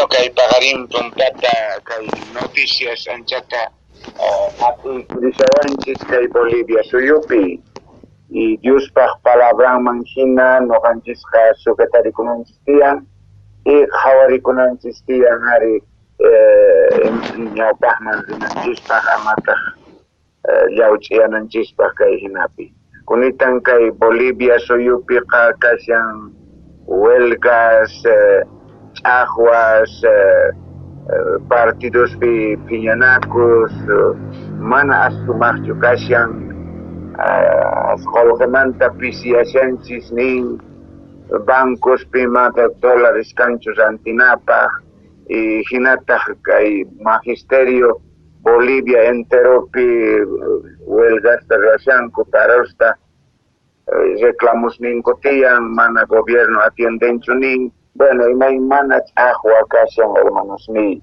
Bueno, kay paqarin tumpata kay noticias anchata hap'iykurishawanchis kay Bolivia suyupi. Y Diospaj palabranman hina noqanchisqa sujetarikunanchis tiyan y qhawarikunanchis tiyan ari ñawpaqman rinanchispaj amataq llawch'iyananchispaj kay hinapi. Kunitan kay Bolivia suyupiqa kashan huelgas, ch'ajwas, partidospi phiñanakus, mana as sumajchu kashan, as qolqemanta pisiyashanchis nin, bancospi mana dólares kanchu rantinapaj, y hinataj kay magisterio Bolivia enteropi huelgasta ruwashanku, parosta, reclamosninku tiyan, mana gobierno atiendenchu nin. Bueno, imaymana ch'ajwa kashan, hermanosniy.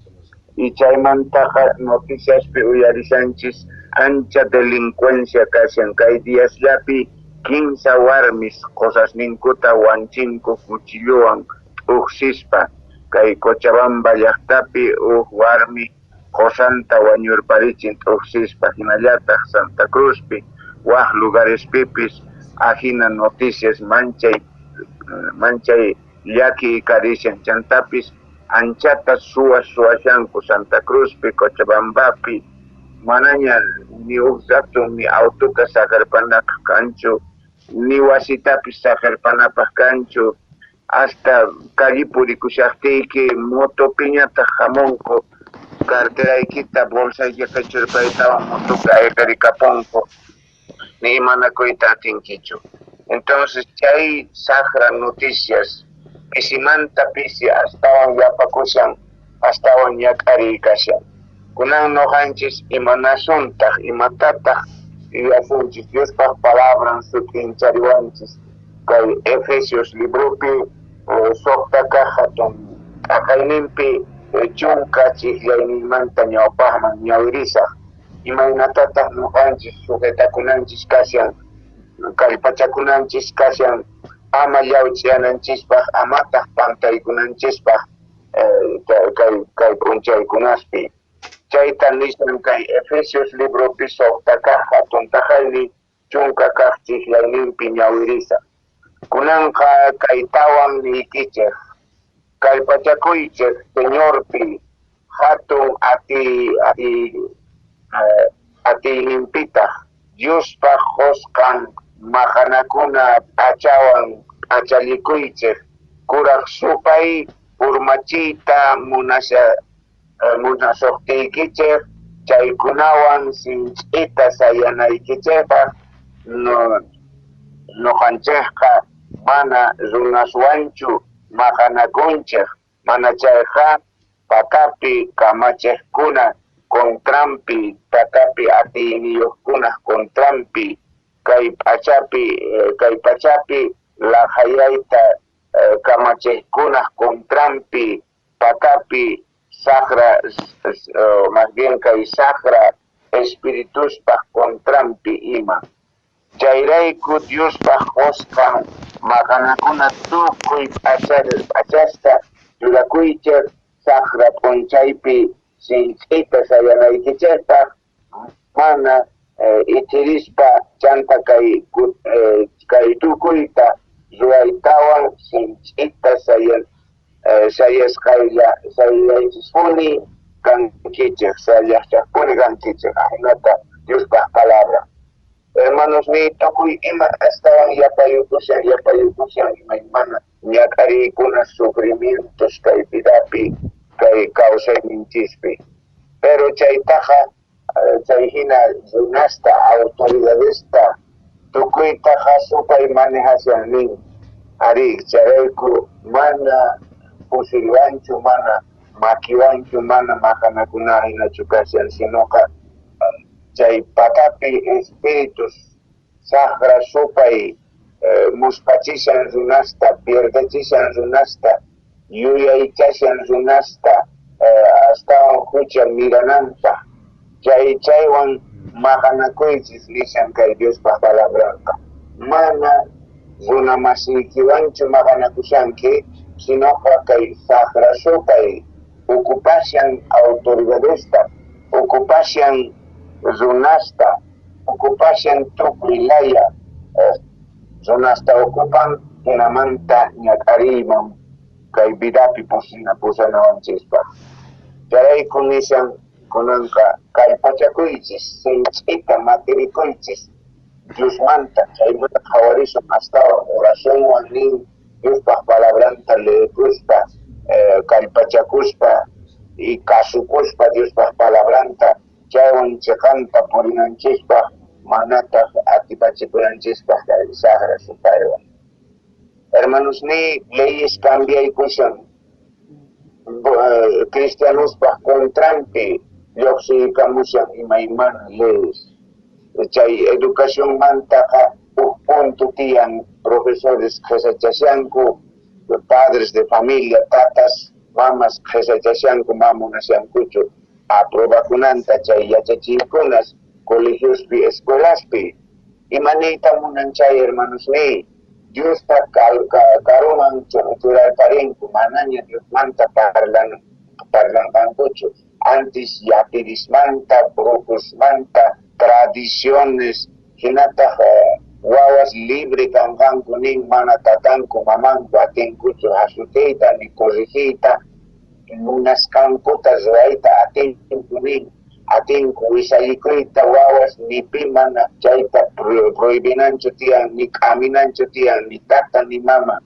Y chaymantaqa noticiaspi uyarishanchis ancha delincuencia kashan. Kay diasllapi kinsa warmis qosasninkuta wanchinku cuchillowan t'ujsispa. Kay Cochabamba llajtapi uj warmi qosanta wañurparichin t'ujsispa, hinallataj Santa Cruzpi, waj lugarespipis ajina noticias manchay manchay llakiy karishan. Chantapis anchata suwas suwashanku Santa Cruzpi, Cochabambapi, manaña ni uj rato ni autota saqerpanapaj kanchu, ni wasitapis saqerpanapaj kanchu, hasta calle purikushajtiyki motopiñataj jamunku, carteraykita bolsayki qhechurpaytawan motopi ayqerikapunku, ni imanakuyta atinkichu. Entonces chay sajra noticias pisimanta pisi astawan yapakushan, astawan ñak'ariy kashan. Kunan noqanchis imanasuntaj, imatataj yuyasunchis? Diospaj palabran sut'inchariwanchis kay Efesios libropi sojta kaj jatun t'aqayninpi chunka chijllayninmanta ñawpajman ñawirisaj. Imaynatataj noqanchis sujetakunanchis kashan, kallpachakunanchis kashan ama llawch'iyananchispaj, amataj pantaykunanchispaj kay p'unchaykunaspi. Chayta nishan kay Efesios libropi sojta kaj jatun t'aqaynin chunka kaj chijllayninpi ñawirisaj. Kunanqa kaytawan niykichej: Kallpachakuychej Señorpi jatun atiyninpitaj, Diospaj qosqan maqanakuna p'achawan p'achallikuychej, Kuraj Supay urmachiyta munasojtiykichej, chaykunawan sinch'ita sayanaykichejpaj. Noqanchejqa mana runaswanchu maqanakunchej, manachayqa patapi kamachejkuna contranpi, patapi atiyniyojkunaj contranpi, kay pachapi laqhayayta kamachejkunaj contranpi, patapi sajra, más bien kay sajra espirituspaj contranpi ima. Chayrayku Diospaj qosqan maqanakuna tukuy p'achasta churakuychej, sajra p'unchaypi sinch'ita sayanaykichejpaj, mana ithirispa, chanta kay tukuyta ruwaytawan sinch'ita sayaychispuni kankichej, sayashajpuni kankichej. Ajinata Diospaj palabra. Hermanos niy, tukuy ima astawan yapayukushan, yapayukushan, imaymana ñak'ariykuna, sufrimientos kay vidapi, kay kawsayninchispi. Pero chaytaqa chay hina runasta, autoridadesta, tukuytaqa supay manejashan nin. Arí, chayrayku mana fusilwanchu, mana makiwanchu, mana maqanakuna hinachu kashan, sinoqa chay patapi espíritus sajra supay muspachishan runasta, pierdechishan runasta, yuyaychashan runasta astawan jucha mirananpaj. Chaywan maqanakuychis nishan kay Diospaj palabranqa. Mana runa masiykiwanchu maqanakushanki, sinoqa kay sajra supay. Ocupashan autoridadesta, ocupashan runasta, ocupashan tukuy laya runasta ocupan, jinamanta ñak'ariyman kay vidapi pusanawanchispaj. Chayrayku nishan kunanqa kallpachakuychis, sinch'ita matirikuychis Diosmanta, chaymanta qhawarisun astawan oracionwan nin Diospaj palabranta leekuspa, kallpachakuspa y kasukuspa Diospaj palabranta, chaywan cheqanta purinanchispaj, manataj atipachikunanchispaj kay sajra supaywan. Hermanosniy, leyes cambiaykushan cristianospaj contranpi llojsiykamushan imaymana leyes. Chay educacionmantaqa uj punto tiyan, profesores qhesachashanku, padres de familia, tatas, mamas qhesachashanku, ma munashankuchu aprobakunanta chay yachachiykunas colegiospi, escuelaspi. Ima niyta munan chay, hermanosniy? Diosta karuman churarparinku, manaña Diosmanta parlanqankuchu, antes yapirismanta, brujosmanta, tradiciones, jinataj wawas libre kanqanku nin, mana tatanku mamanku atinkuchu jasutiyta ni corregiyta, munasqankuta ruwayta atinku nin, atinku wisallikuyta wawas, ni pi mana chayta prohibinanchu tiyan, ni k'aminanchu tiyan, ni tata ni mama.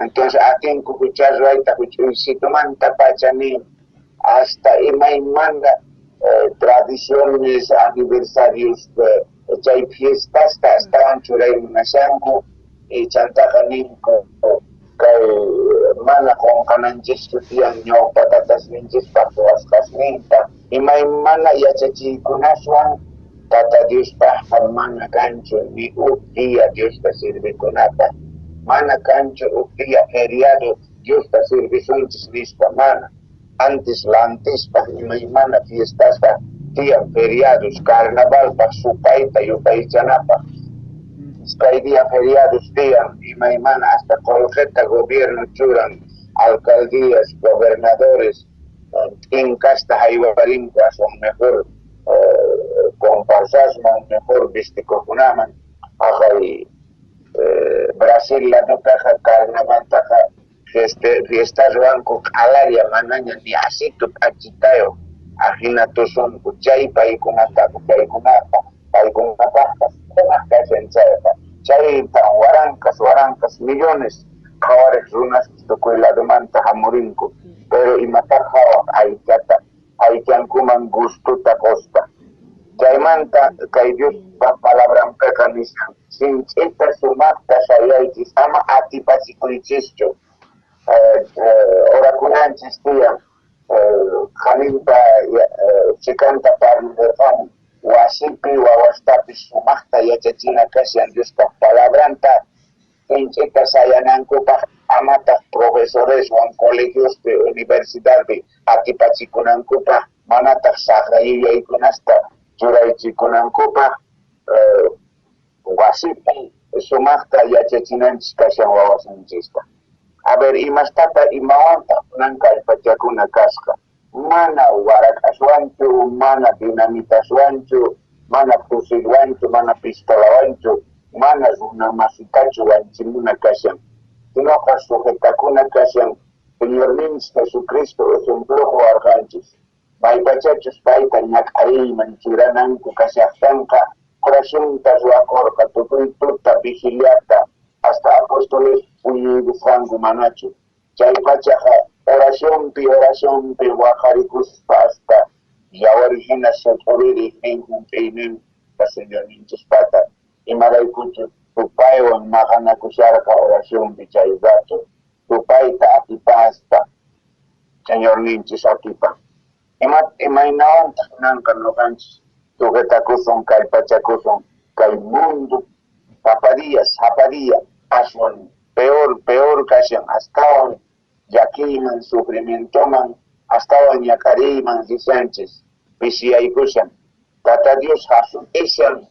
Entonces atinku jucha ruwayta juch'uysitumanta pacha nin, hasta imaymana tradiciones, aniversarios, chay fiestasta astawan churay munashanku. Y chantaqa ninku kay mana qonqananchischu tiyan ñawpa tatasninchispaj ruwasqasninta, imaymana yachachiykunaswan. Tata Diospajqa mana kanchu ni uj día Diosta sirvikunapaj, mana kanchu uj día feriado Diosta sirvisunchis nispa, mana. Antes lantispaj imaymana fiestaspa tiyan feriados, carnavalpaj supayta yupaychanapaj iskay día feriados tiyan, imaymana hasta qolqeta gobierno churan, alcaldías, gobernadores, t'inkasta haywarinku aswan mejor comparsasman, mejor vistikuqkunaman. Jaqay Brasil ladopeqa carnavaltaqa fiesta ruwanku q'alalla, manaña ni asitu p'achitayuq, ajina tusunku chay paykunata, paykunata paykunapajqa sumaq kashan chayqa. Chayta waranqas waranqas millones qhawariq runas tukuy ladomanta jamurinku, pero imata qhawaq? Aychata, aychankuman gustota qospa. Chaymanta kay Diospa palabranpeqa nishan sinch'ita sumaqta sayaychis, ama atipachikuychischu. Orakunanchis tiyan. Qaninpa chikanta parlarqani, wasipi wawastapis sumaqta yachachina kashan Diospa palabranta sinch'ita sayanankupaj, amataq profesoreswan colegiospi, universidadpi atipachikunankupaj, manataq sajra yuyaykunasta churaychikunankupaj. Wasipi sumaqta yachachinanchis kashan wawasninchista. A ver, imastata, imawantaq kunan kallpachakuna kasqa? Mana warak'aswanchu, mana dinamitaswanchu, mana fusilwanchu, mana pistolawanchu, mana runa masitachu wanchimuna kashan, sinoqa sujetakuna kashan Señorninchis Jesucristo ejemplo qowarqanchis. Maypachachus payta ñak'ariyman churananku kashajtenqa, oracionta ruwakorqa tukuy tuta vigiliata, hasta apóstoles puñuykusqanku manachu. Chaypachaqa oracionpi, oracionpi waqarikuspa hasta yawar jina sut'uririq nin jump'iyninpa Señorninchispata, imaraykuchus supaywan maqanakusharqa oracionpi chay rato, supayta atipaspa Señorninchis atipan. Imaynawantaq kunanqa noqanchis sujetakusun, kallpachakusun kay mundo sapa día, sapa día aswan peor, peor kashan, astawan llakiyman, sufrimientoman, astawan ñak'ariyman rishanchis, pisiyaykushan? Tata Dios jasut'ishan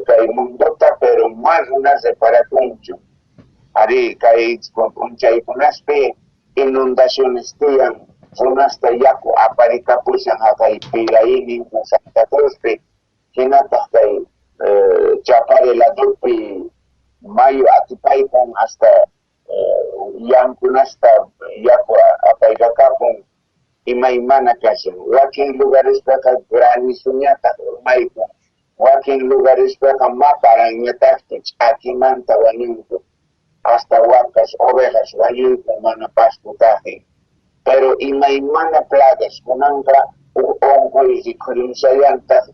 kay mundota, pero ma runas reparakunchu. Ari, kay p'unchaykunaspi inundaciones tiyan. Runasta yaku aparikapushan jaqay Piraí ninku Santa Cruzpi, jinataj kay Chapare ladopi mayu atipaykun hasta yankunasta yaku apaykakapun, imaymana kashan. Wakin lugarespeqa granizoñataj urmaykun, wakin lugarespeqa ma paranñatajchu, ch'akimanta wañunku, hasta wakas, ovejas wañuykun mana pasto kajtin. Pero imaymana plagas, kunanqa uj onqoy rikhurimshallantaj,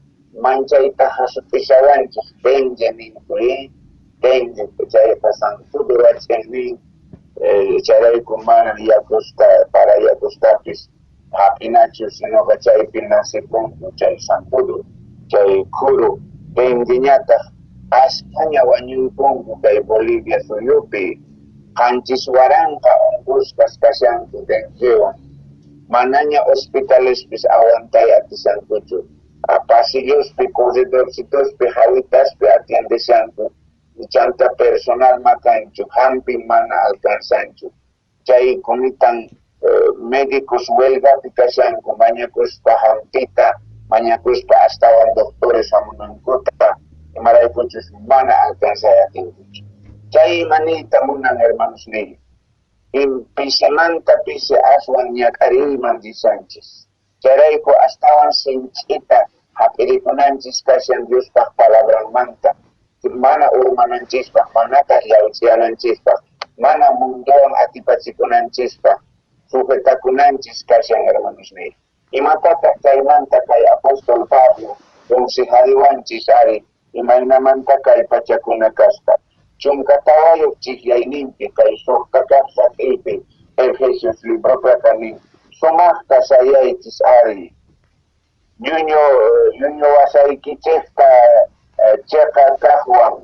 manchayta jasut'ishawanchej, dengue ninku, dengue, chayqa zancudo wach'en nin, chayrayku mana yakusta, para yakustapis jap'inachu, sinoqa chaypi nacepunku chay zancudo, chay khuru. Dengueñataj ashkhaña wañuykunku kay Bolivia suyupi, 7000 onqosqas kashanku denguewan, manaña hospitalespis aguantay atishankuchu, pasillospi, corredorcitospi, jawitaspi atiendeshanku, chanta personal makanchu, jampi mana alcanzanchu. Chay kunitan médicos huelgapi kashanku, mañakuspa jampita, mañakuspa astawan doctores hamunankuta, imaraykuchus mana alcanzay atinkuchu. Chay imaniyta munan, hermanos niy, pisimanta pisi aswan ñak'ariyman rishanchis. Chayrayku astawan sinch'ita jap'irikunanchis kashan Diospaj palabranmanta, mana urmananchispaj, manataj llawch'iyananchispaj, mana mundowan atipachikunanchispaj, sujetakunanchis kashan, hermanos niy. Imatataj chaymanta kay apóstol Pablo consejariwanchis ari, imaynamanta kallpachakuna kasqa? 14 chijllayninpi, kay 6 kaj sat'iypi, Efesios libropeqa nin, sumajta sayaychis ari, ñuñu ñuñu wasaykichejta cheqa kajwan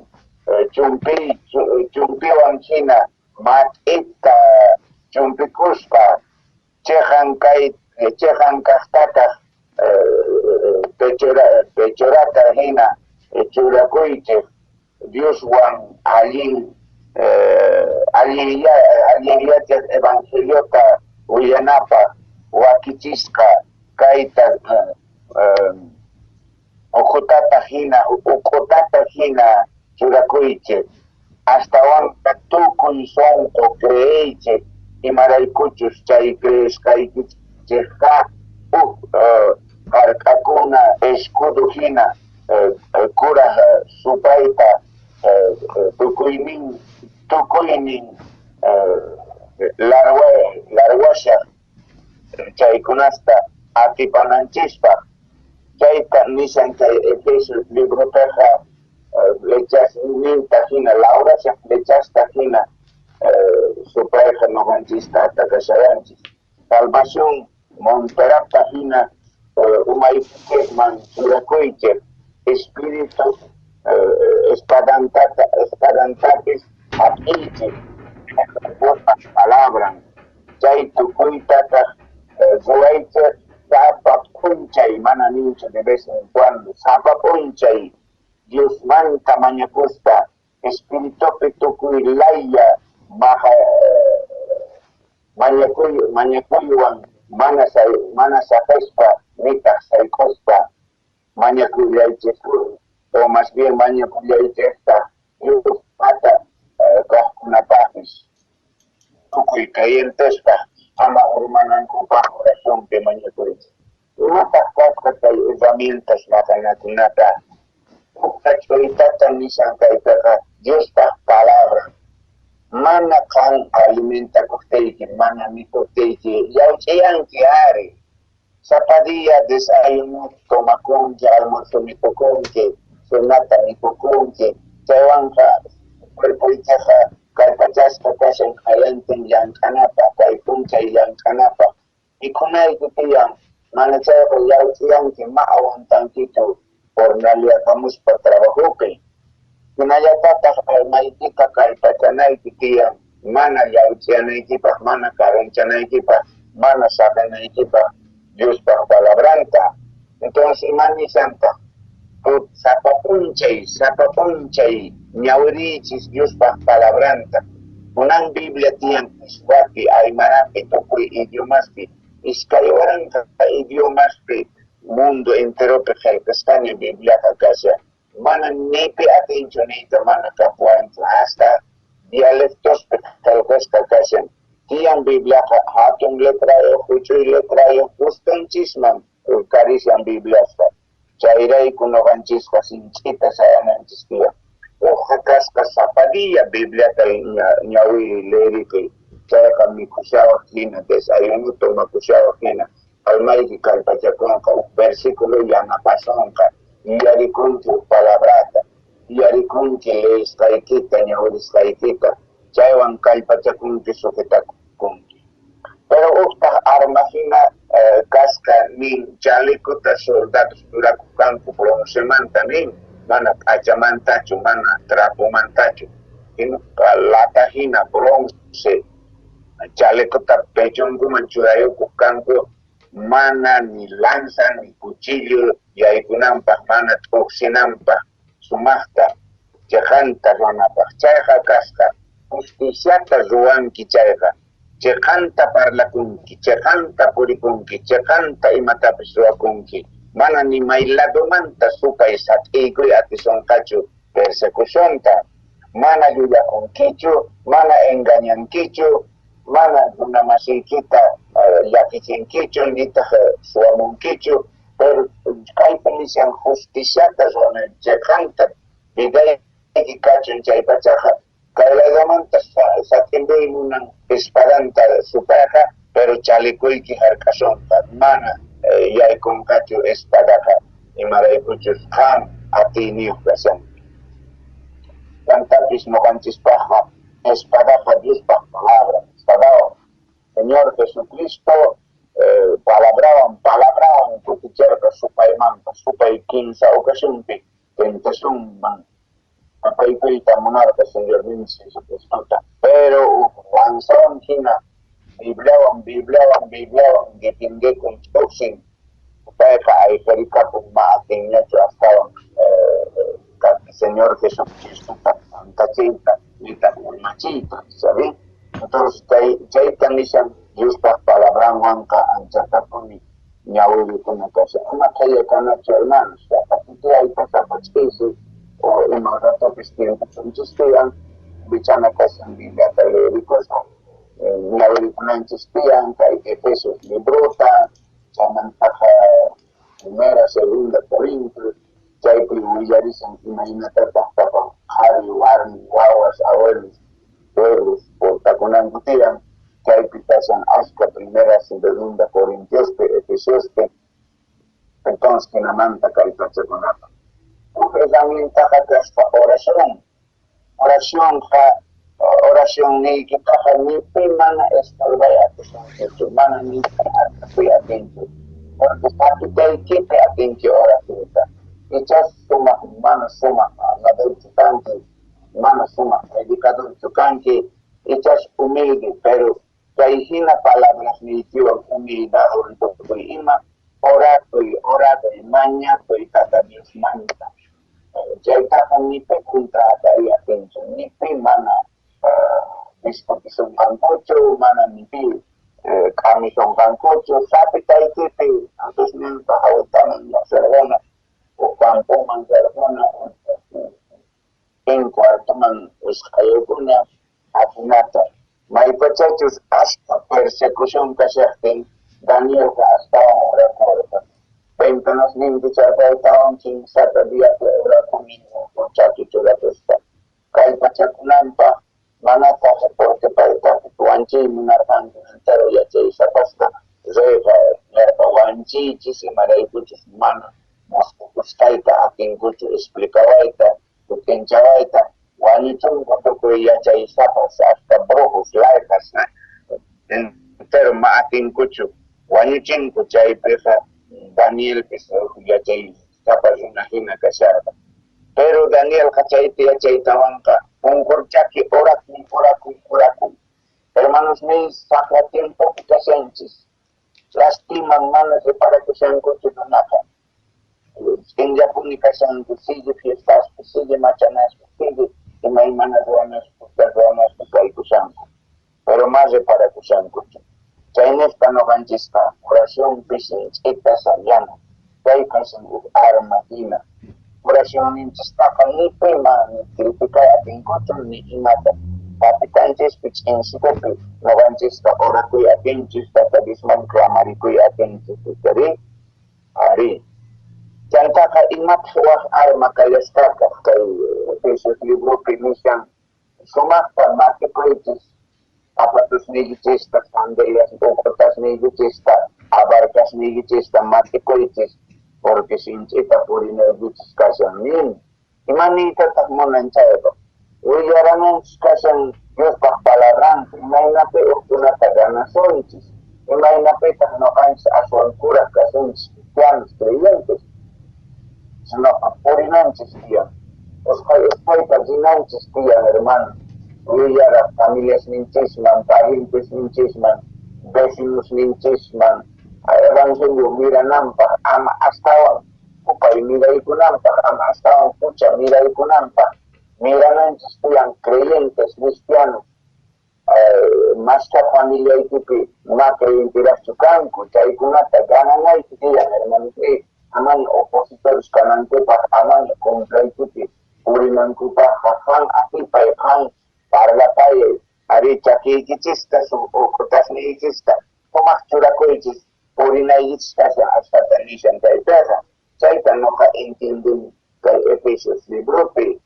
chumpiwan jina mat'ita chumpikuspa, cheqan kay cheqan kajtataj pechorata jina churakuychej, Dioswan allin allinyachej evangeliota willanapaj wakichisqa kayta ukhutata jina churakuychej, astawanqa tukuy sonqo creeychej, imaraykuchus chay creesqaykichejqa uj jark'akuna escudo jina kuraj supayta tukuynin larwashaj chaykunasta atipananchispaj. Chayta nishan chay Efesios libropeqa flechasninta jina, lawrashaj flechasta jina supayqa noqanchista atacashawanchis. Salvación monterata jina umaykichejman churakuychej, espíritu espadantapis jap'iychej, Diospaj palabran. Chay tukuytataj ruwaychej sapa p'unchay, mana ninchu de vez en cuando, sapa p'unchay Diosmanta mañakuspa, espiritupi tukuy laya mañakuywan mana saqespa nitaj sayk'uspa mañakullaychej, o más bien mañakullaychejtaj Diospata kajkunapajpis, tukuy creyentespaj ama urmanankupaj oracionpi mañakuychej. Imataj kasqa chay herramientas maqanakunata? Ujta ch'uytata nishan kaypeqa Diospaj palabran. Mana qan alimentakojtiyki, mana mikhojtiyki, llawch'iyanki ari. Sapa día desayuno tomakunki, almuerzo mikhukunki, cenata mikhukunki, chaywanqa cuerpoykiqa kallpachasqa kashan q'ayantin llank'anapaj, kay p'unchay llank'anapaj. Mikhunayki tiyan, mana chayqa llawch'iyanki, ma aguantankichu jornaleakamuspa trabajopi. Jinallatataj almaykita kallpachanayki tiyan, mana llawch'iyanaykipaj, mana karunchanaykipaj, mana saqenaykipaj Diospaj palabranta. Entonces, ima nishantaj? Sapa p'unchay ñawiriychis Diospaj palabranta. Kunan Biblia tiyan Quechuapi, Aymarapi, tukuy idiomaspi. 2000 idiomaspi mundo enteropi qhelqasqaña Bibliaqa kashan. Mana ni pi atinchu niyta mana kapuwanchu, hasta dialectospi qhelqasqa kashan. Tiyan Bibliaqa jatun letrayoj, juch'uy letrayoj, gustonchisman karishan Bibliasqa. Chayrayku noqanchisqa sinch'ita sayananchis tiyan. Ujqa kasqa sapa día Bibliata ñawiriy, leerikuy. Chayqa mikhushawaj jina, desayuno tomakushawaj jina, almayki kallpachakonqa, uj versículo yanapasonqa, yuyarikunki uj palabrata, yuyarikunki leesqaykita, ñawirisqaykita, chaywan kallpachakunki, sujetakunki. Pero ujtaj arma jina kasqa nin, chalecota soldados churakoj kanku broncemanta nin, mana p'achamantachu, mana trapomantachu, lata jina bronce chalecota pechonkuman churayukoj kanku, mana ni lanza ni cuchillo yaykunanpaj, mana t'ojsinanpaj, sumajta cheqanta ruwanapaj. Chayqa kasqa justiciata ruwanki chayqa, cheqanta parlakunki, cheqanta purikunki, cheqanta imatapis ruwakunki, mana ni may ladomanta supay sat'iykuy atisonqachu persecucionta, mana llullakunkichu, mana engañankichu, mana runa masiykita llakichinkichu, nitaj suwamunkichu, pero kaypi nishan justiciata ruwana, cheqanta vidayki kachun chaypachaqa kay ladomanta sat'inpuy munan espadanta supayqa, pero chalecuyki jark'asonqa, mana yaykonqachu espadaqa, imaraykuchus qan atiyniyoj kashanki. Chantapis noqanchispajqa espadaqa Diospaj palabra, espadawan Señor Jesucristo palabrawan, palabrawan kuticherqa supaymanta, supay kinsa ocasionpi tentacionman apaykuyta munarqa Señorninchis Jesucristota, pero uj lanzawan jina Bibliawan, Bibliawan, Bibliawan defendekun t'ojsin, payqa ayqerikapun, ma atinñachu astawan Señor Jesucristota pantachiyta, nitaj urmachiyta, ¿sabe? Entonces chayta nishan Diospaj palabranwanqa anchatapuni ñawirikuna kashan. Ama qhella kanachu, hermanos, sapa tutayta, sapa ch'isi, o ima ratopis tiempochunchis tiyan, wichana kashan Bibliata leerikuspa, ñawirikunanchis tiyan kay Efesios librota, chaymantaqa Primera, Segunda Corintios, chaypi willarishan imaynatataj papa qhari, warmi, wawas, abuelos, suegros portakunanku tiyan, chaypi kashan ashkha Primera, Segunda Corintiospi, Efesiospi, entonces jinamanta kallpachakunapaj. Uj herramientaqa kasqa oración. Oracionqa, oracionniykitaqa ni pi mana estorbay atisunkichu, mana ni pi hark'akuy atinchu, porque sapitaykipi atinki orakuyta. Ichas sumaj mana sumaj habladorchu kanki, mana sumaj predicadorchu kanki, ichas humilde, pero kay jina palabrasniykiwan humildadwan tukuy ima orakuy, orakuy, mañakuy Tata Diosmanta. Chaytaqa ni pi contratariy atinchu, ni pi mana discutisonqankuchu, mana ni pi k'amisonqankuchu, sapitaykipi Diosninpa jawitaman llojserqona, uj campoman rerqona, ch'in cuartoman wisq'ayukuna, ajinata. Maypachachus ashkha persecución kashajtin, Danielqa astawan orakorqa. Ventanasninpi charpaytawan kinsata diapi orakuni chaki churakuspa. Kallpachakunanpaj manataj, porque paytapis wanchiy munarqanku entero yachaysapasqa. Reyqa nerqa, Wanchiychis, imaraykuchus mana mosqokusqayta atinkuchu explicawayta, sut'inchawayta, wañuchunku tukuy yachaysapas, hasta brujos, layqas, entero ma atinkuchu, wañuchinku. Chaypeqa Danielpis uj yachaysapa runa jina kasharqa. Pero Danielqa chayta yachaytawanqa qonqorchaki orakun, orakun, orakun. Hermanosniy, sajra tiempopi kashanchis. Lastiman mana reparakushankuchu runaqa. Ch'inllapuni kashanku, sigue fiestaspi, sigue machanaspi, sigue imaymana ruwanaspi, ruwanaspi kaykushanku. Pero ma reparakushankuchu. Chaynejta noqanchisqa oracionpi sinch'ita sayana. Chay kashan uj arma jina. Oracionninchistaqa ni pima ni criticay atinkuchu ni imata. Capitanchispi ch'insitupi noqanchisqa orakuy atinchis, Tata Diosman clamarikuy atinchis, icharí? Arí. Chantaqa imataj waj arma kallasqataj kay Efesios libropi nishan sumajta mat'ikuychis zapatosniykichista, sandalias uk'utasniykichista, abarcasniykichista mat'ikuychis, porque sinch'ita purinaykichis kashan nin. Ima niytataj munan chayqa? Willarananchis kashan Diospaj palabranta, imaynapi ujkunata ganasunchis, imaynapitaj noqanchis aswan kuraj kasunchis cristianos, creyentes. Sinoqa purinanchis tiyan, usqhay usqhayta rinanchis tiyan, hermano, willaraj familiasninchisman, parientesninchisman, vecinosninchisman, evangelio mirananpaj ama astawan supay miraykunanpaj, ama astawan jucha miraykunanpaj, mirananchis tiyan creyentes, cristianos. Mashkha familiaykipi ma creyenterajchu kanku, chaykunata gananayki tiyan, hermanosniy, amaña opositores kanankupaj, amaña contraykipi purinankupajqa, qan atipay, qan parlapayay, arí, chakiykichista, uk'utasniykichista sumaj churakuychis, purinaykichis kashan ashkhata nishan chaypeqa. Chayta noqa entiendeni kay Efesios libropi.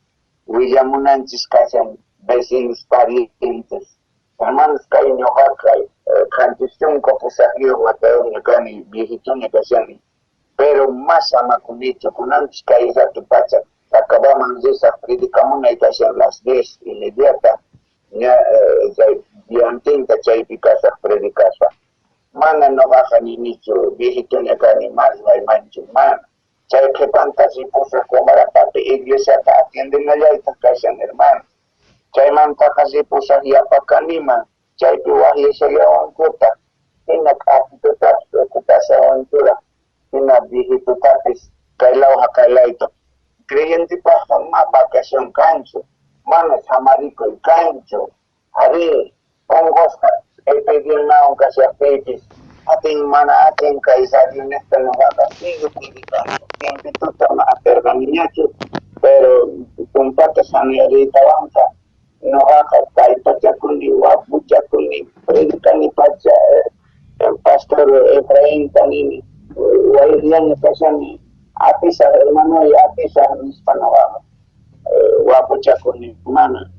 Willamunanchis kashan vecinos, parientes. Hermanos, kay ñoqaqa 78 watayojña kani, viejitoña kashani, pero ma samakunichu. Kunanpis kay rato pacha Tacabaman risaj, predicamunay kashan las 10:30ta, ña chay diantinta chaypi kasaj predicaspa. Mana noqaqa ninichu viejitoña kani, ma rimaymanchu, mana. Chay qhepanta ripusaj Comarapampi iglesiata atiendenallaytaj kashan, hermano. Chaymantaqa ripusaj Yapacaniman, chaypi wajyashallawankutaj, jina k'ajitutapis ocupasawankuraj, jina viejitutapis kay law jaqay layta. Creyentepajqa ma vacación kanchu, mana samarikuy kanchu. Arí, onqosqa epidemiawan kashajtiypis, atin mana atin kay radionejta noqaqa sigo predicando. Tiempituta ma aterqaniñachu, pero tumpata sanoyariytawanqa noqaqa kallpachakuni, wapuchakuni, predicani pacha. Pastor Efrainta nini, wayqllaña kashani, atisaj hermanoy, atisaj nispa noqaqa wapuchakuni, mana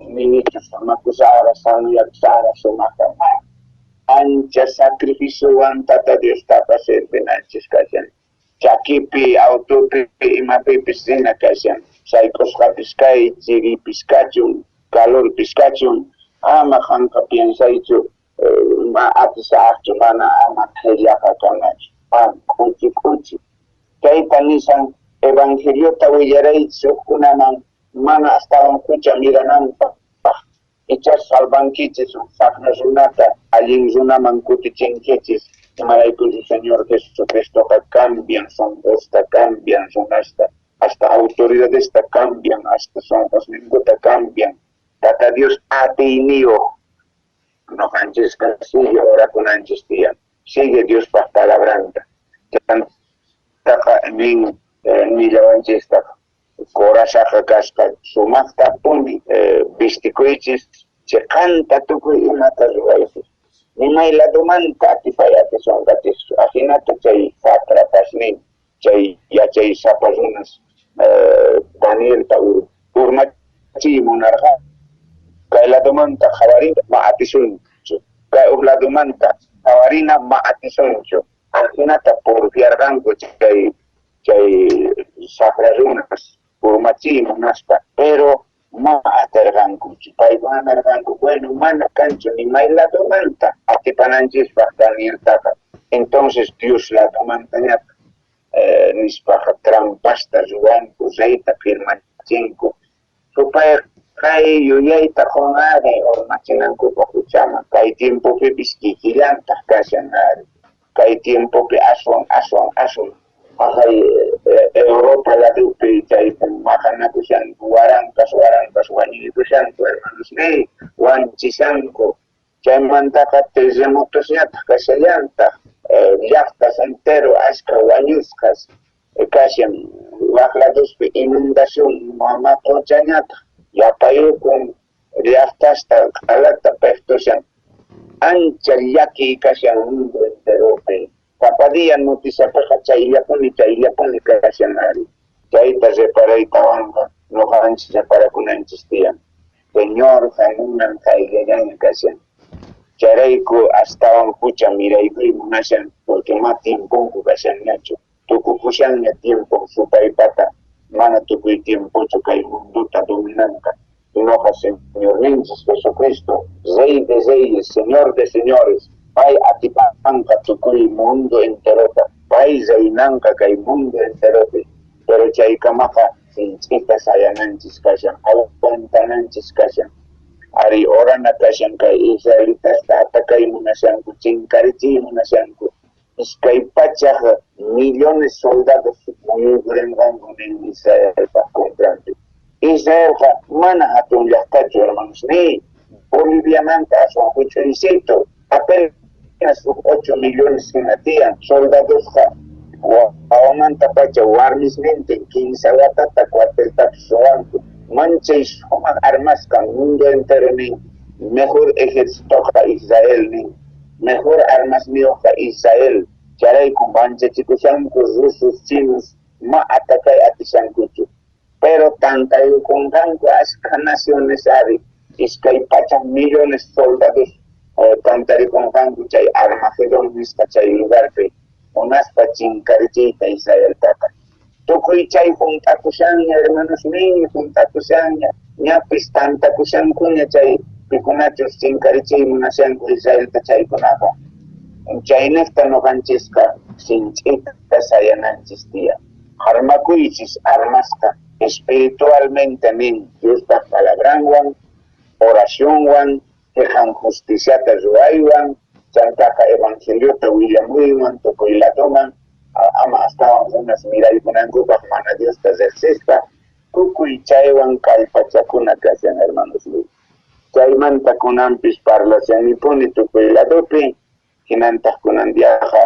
ninichu samakusajraj, sanoyakusajraj sumajta, mana. Ancha sacrificiowan Tata Diostaqa sirvinanchis kashan. Chakipi, autopi, imapipis rina kashan. Sayk'usqapis kay, chiripis kachun, calorpis kachun, ama qanqa piensaychu ma atisajchu, mana ama qhellaqa kanachu, mana k'uchi k'uchi. Chayta nishan evangeliota willaraychis hukkunaman mana astawan jucha mirananpaj. Ichas salvankichis uj sajra runata allin runaman kutichinkichis, imaraykuchus Señor Jesucristoqa cambian sonqosta, cambian runasta, hasta autoridadesta cambian, hasta sonqosninkuta cambian. Tata Dios atiyniyoj, noqanchisqa sigue orakunanchis tiyan, sigue Diospaj palabranta. Chantaqa nin nillawanchistaj, Corazaqa kasqa sumajtapuni vistikuychis, cheqanta tukuy imata ruwaychis. Ni may ladomanta atipay atisonqachis. Ajinata chay sátrapas nin, chay yachaysapa runas Danielta urmachiy munarqa. Kay ladomanta qhawarina ma atisunchu, kay uj ladomanta qhawarina ma atisunchu. Ajinata porfiarqanku chay sajra runas urmachiy munaspa, pero ma aterqankuchu. Paykuna nerqanku, bueno, mana kanchu ni may ladomanta atipananchispaj Danieltaqa, entonces Dios ladomantañataj nispaqa trampasta ruwanku, reyta firmachinku. Supayqa kay yuyayta qon ari urmachinankupaj juchaman, kay tiempopipis kikillantaj kashan ari. Kay tiempopi aswan, aswan, aswan jaqay Europa ladopi chaypi maqanakushanku, waranqas, waranqas wañuykushanku, hermanosniy, wanchishanku. Chaymantaqa terremotosñataj kashallantaj, llajtas entero ashkha wañusqas kashan, waj ladospi inundación mama qochañataj yapayukun llajtasta q'alata pejtushan. Ancha llakiy kashan mundo enteropi. Sapa día noticiapeqa chayllapuni chayllapuni kashan ari. Chayta reparaytawanqa noqanchis reparakunanchis tiyan. Señor jamunan qayllallaña kashan. Chayrayku astawan jucha miraykuy munashan, porque ma tiemponku kashanñachu. Tukukushanña tiempon supaypata, mana tukuy tiempochu kay mundota dominanqa. Sinoqa Señorninchis Jesucristo, Rey de reyes, Señor de señores, pay atipanqa tukuy mundo enterota, pay reinanqa kay mundo enteropi. Pero chaykamaqa sinch'ita sayananchis kashan, aguantananchis kashan. Ari, orana kashan kay israelitasta atacay munashanku, chinkarichiy munashanku. 200 millones soldados muyuykurenqanku nin Israelpa contranpi. Israelqa mana jatun llajtachu, hermanos, ni Boliviamanta aswan juch'uycito, apenas uj 8 millones jina tiyan. Soldadosqa wawamantapacha warmisnintin kinsa watata cuarteltapis ruwanku. Manchay sumaj armasqa, mundo entero nin, mejor ejercitoqa Israel nin. Mejor armasniyojqa Israel. Chayrayku manchachikushanku rusos, chinos ma atacay atishankuchu. Pero tantayukonqanku ashkha naciones ari, 200 millones soldados tantarikonqanku chay Armagedón nisqa chay lugarpi, munaspa chinkarichiyta Israeltaqa. Tukuy chay junt'akushanña, hermanosníy, junt'akushanña. Ñapis tantakushankuña chay pikunachus chinkarichiy munashanku Israelta chaykunaqa. Chaynejta noqanchisqa sinch'ita sayananchis tiyan. Armakuychis armasqa espiritualmente nin Diospaj palabranwan, oracionwan, cheqan justiciata ruwaywan, chantaqa evangeliota willamuywan tukuy ladoman, ama astawan runas miraykunankupaj mana Diosta rejsispa, tukuy chaywan kallpachakuna kashan, hermanosniy. Chaymanta kunanpis parlashanipuni tukuy ladopi, jinantaj kunan diaqa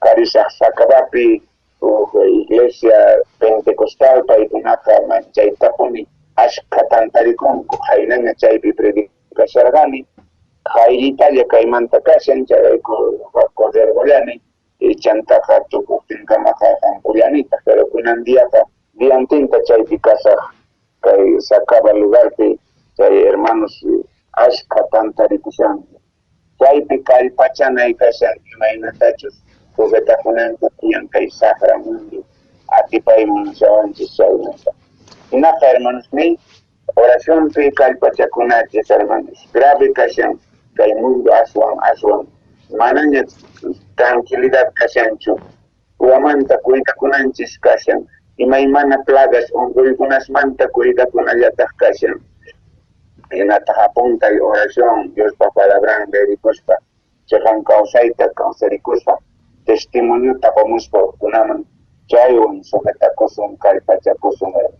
karisaj Sacabapi uj iglesia pentecostal, paykunaqa manchaytapuni ashkha tantarikunku, qaynaña chaypi predicasharqani, qayllitalla kaymanta kashan, chayrayku correrqollani, chantaqa tukojtinkamaqa jampullanitaj, pero kunan diaqa diantinta chaypi kasaj kay Sacaba lugarpi, chay hermanos ashkha tantarikushanku. Chaypi kallpachanay kashan imaynatachus sujetakunanku tiyan kay sajra mundo atipay munashawanchis chaymanta. Jinaqa, hermanosniy, oracionpi kallpachakunachis, hermanos. Grave kashan kay mundo aswan aswan manaña tranquilidad kashanchu. Wamanta cuidakunanchis kashan, imaymana plagas onqoykunasmanta cuidakunallataj kashan. Jinataj apuntay oración Diospa palabran leerikuspa, cheqan kawsayta kawsarikuspa, testimoniota qomuspa hukkunaman, chaywan sujetakusun, kallpachakusun, hermanos.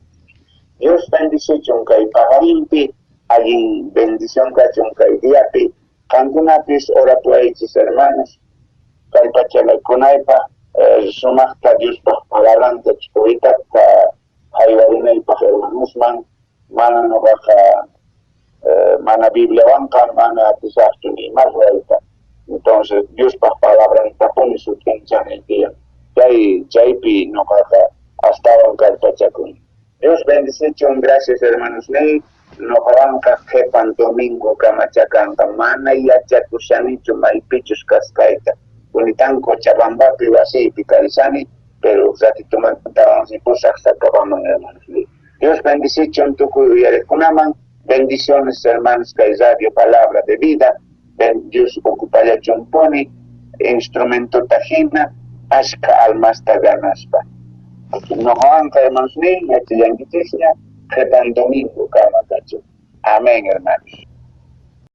Dios bendicichun kay paqarinpi, allin bendición kachun kay diapi. Qankunapis orapuwaychis, hermanos, kallpachanakunaypaj, sumajta Diospaj palabranta ch'uwitata jaywarinaypaj hermanosman. Mana noqaqa mana Bibliawanqa mana atisajchu ni ima ruwayta. Entonces Diospaj palabrantapuni sut'inchanay tiyan. Chay chaypi noqaqa astawan kallpachakuni. Dios bendicichun, gracias hermanosniy. Noqawanqa qhepan domingo kamacha kanqa, mana yachakushanichu maypichus kasqayta. Kunitan Cochabambapi wasiypi karishani, pero uj ratitomantawan ripusaj Sacabaman, hermanosniy. Dios bendicichun tukuy uyarejkunaman. Bendiciones, hermanos, kay Radio Palabra de Vida. Dios ocupallachunpuni instrumentota jina ashkha almasta ganaspa. Noqawanqa, hermanosniy, yachallankichisña. Qhepan domingo kama kachun. Amén, hermanos.